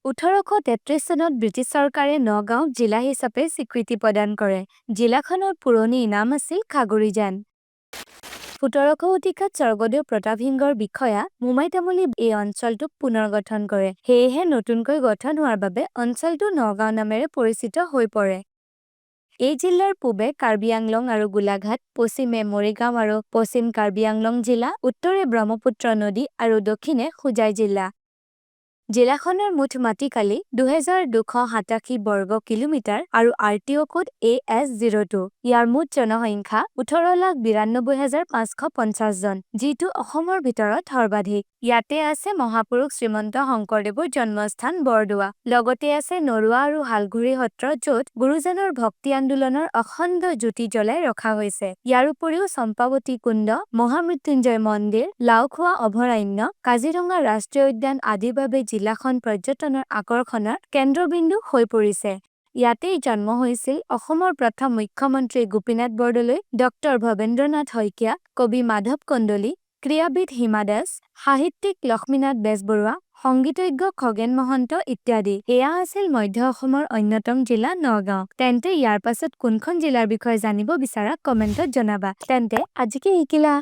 1833 চনত ব্ৰিটিছ চৰকাৰে নগাঁওক জিলা হিচাপে স্বীকৃতি প্ৰদান কৰে। জিলাখনৰ পুৰণি নাম আছিল খাগৰিজান। 17শ শতিকাত স্বৰ্গদেউ প্ৰতাপ সিংহৰ বিষয়া মোমাই তামুলী এই অঞ্চলটোক পুনৰ গঠন কৰে। সেয়েহে নতুনকৈ গঠন হোৱাৰ বাবে অঞ্চলটো নগাঁও নামেৰে পৰিচিত হৈ পৰে। এই জিলাৰ পূবে কাৰ্বি আংলং আৰু গোলাঘাট, পশ্চিমে মৰিগাঁও আৰু পশ্চিম কাৰ্বি আংলং জিলা, উত্তৰে ব্ৰহ্মপুত্ৰ নদী আৰু দক্ষিণে হোজাই জিলা। জিলাখনৰ মুঠ মাটিকালি 2287 বৰ্গ কিলোমিটাৰ আৰু আৰটিঅ' কোড AS 02। ইয়াৰ মুঠ জনসংখ্যা 18,92,550 জন, যিটো অসমৰ ভিতৰত সৰ্বাধিক। ইয়াতে আছে মহাপুৰুষ শ্ৰীমন্ত শংকৰদেৱৰ জন্মস্থান বৰদোৱা। লগতে আছে নৰোৱা আৰু শালগুৰি সত্ৰ, য'ত গুৰুজনৰ ভক্তি আন্দোলনৰ অখণ্ড জ্যোতি জ্বলাই ৰখা হৈছে। ইয়াৰ উপৰিও চম্পাৱতী কুণ্ড, মহামৃত্যুঞ্জয় মন্দিৰ, লাওখোৱা অভয়াৰণ্য, কাজিৰঙা ৰাষ্ট্ৰীয় উদ্যান আদিৰ বাবে জিলাখন পৰ্যটনৰ আকৰ্ষণৰ কেন্দ্ৰবিন্দু হৈ পৰিছে। ইয়াতেই জন্ম হৈছিল অসমৰ প্ৰথম মুখ্যমন্ত্ৰী গোপীনাথ বৰদলৈ, ডক্টৰ ভৱেন্দ্ৰনাথ শইকীয়া, কবি মাধৱ কন্দলী, ক্ৰীড়াবিদ হিমা দাস, সাহিত্যিক লক্ষ্মীনাথ বেজবৰুৱা, সংগীতজ্ঞ খগেন মহন্ত ইত্যাদি। এয়া আছিল মধ্য অসমৰ অন্যতম জিলা নগাঁও। তেন্তে ইয়াৰ পাছত কোনখন জিলাৰ বিষয়ে জানিব বিচাৰা, কমেণ্টত জনাবা। তেন্তে আজি কি শিকিলা?